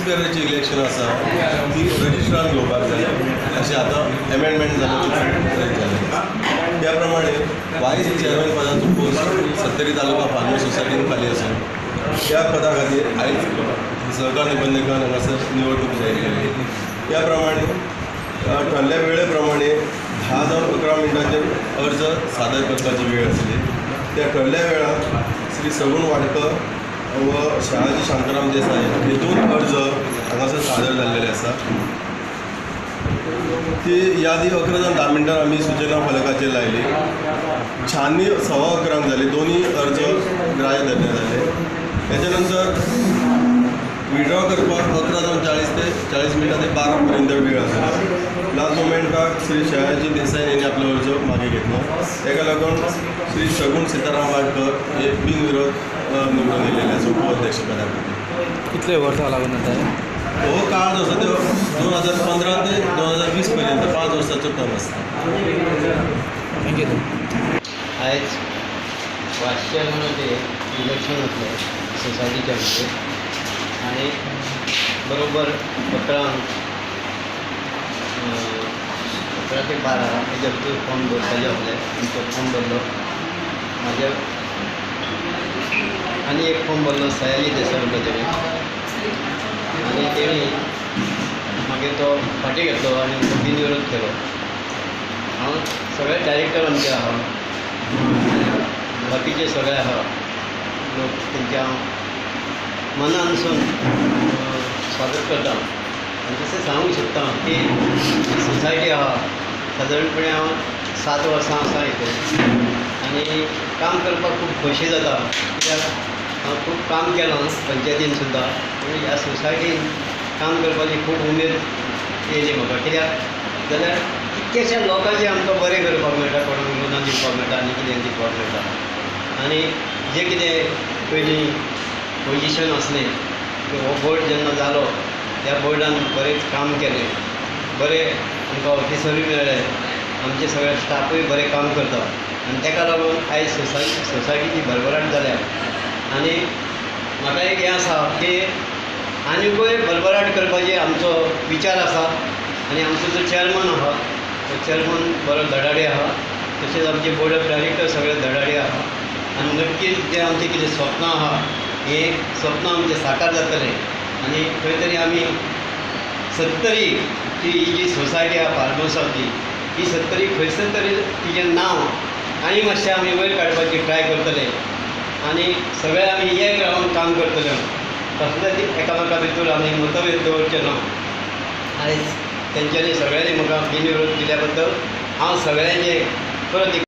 बेररची election आसा ती रजिस्ट्रान घेवपाक जाय अशें आतां एमेंडमेंट जालें जालें. त्या प्रमाणे वायस चेअरमॅन पदाचो पोस्ट सत्तरी तालुका फार्मर सोसायटीन खाली आसा. त्या पदा खातीर आयज सहकार निबंधकान हांगासर निवडणूक जाहीर केली. त्या प्रमाणे ठरल्या वेळे प्रमाणे 10 जावन 11 मिनटांचेर अर्ज सादर करपाची वेळ आसली. त्या ठरल्या वेळार श्री सगुण वाडकर व शहाजी शांताराम देसाई हे 2 अर्ज हांगासर सादर जाल्लेले आसा. ती यादी 11 जावन 10 मिनटां आमी सुचना फलकाचेर लायली. छाननी 11:15 जाली. दोनूय अर्ज ग्राह्य धरण्यात आले. त्याच्या नंतर विड्रॉ करपाक 11 जावन 40 ते 40 मिनटां ते 12 पर्यंत वेळ आसलो. लास्ट मोमेंटाक श्री शहाजी देसाई यांनी आपलो अर्ज मागे घेतलो. ताका लागून श्री सगुण सीताराम वाडकर हे बिनविरोध निवडून येयलेले आसा उपाध्यक्ष पदा खातीर. कितले वर्सां लागून जाता हो काळ जो आसा तो 2015 ते 2020 पर्यंत 5 वर्सांचो टर्म आसता. Thank you. आयज वायस चेअरमॅनाचें इलेक्शन आसलें सोसायटीच्या भितर आनी बरोबर 11 ते 12 हेच्या भितर फॉर्म भरपाचे आसले. तो फॉर्म भरलो म्हाज्या आनी एक फॉर्म भरलो सयाजी देसाय म्हणटा तेणी आनी तेणी मागीर तो फाटीं घेतलो आनी तो बिनविरोध केलो. हांव सगळे डायरेक्टर आमचे आहा, बाकीचे सगळे आहा लोक, तेंचे हांव मनानसून स्वागत करता. आनी तशें सांगूंक सोदता की सोसायटी आहा सादारणपणे हांव 7 वर्सां आसा हितून आनी काम करपाक खूब खोशी जाता कित्याक हांव खूब काम केलां पंचायतीन सुद्दां, पूण ह्या सोसायटीन काम करपाची खूब उमेद येयली म्हाका. कित्याक जाल्यार कितक्याश्या लोकांचें आमकां बरें करपाक मेळटा, कोणाक लोनां दिवपाक मेळटा आनी कितें दिवपाक मेळटा. आनी जें कितें पयलीं पोजिशन आसलें की हो बोर्ड जेन्ना जालो त्या बोर्डान बरेंच काम केलें, बरें आमकां ऑफिसरूय मेळ्ळे, आमचे सगळे स्टाफूय बरें काम करता आनी ताका लागून आयज सोसायटीची भरभराट जाल्या. आनी म्हाका एक हें आसा की आनिकूय भरभराट करपाची आमचो विचार आसा. आनी आमचो जो चेअरमन आहा तो चेअरमन बरो धडाडी आहा, तशेंच आमचे बोर्ड ऑफ डायरेक्टर सगळे धडाडी आहा आनी नक्कीच जें आमचें कितें स्वप्न आहा हें स्वप्न आमचें साकार जातलें. आनी खंय तरी आमी सत्तरी ही जी सोसायटी आहा फार्मासाची ही सत्तरी खंयसर तरी तिजें नांव आनी मातशें आमी वयर काडपाची ट्राय करतले आनी सगळे आमी एक रावन काम करतले. कसलेच एकामेका भितर आमी मतभेद दवरचे ना. आयज तेंच्यांनी सगळ्यांनी म्हाका बिनविरोध दिल्या बद्दल हांव सगळ्यांचे परत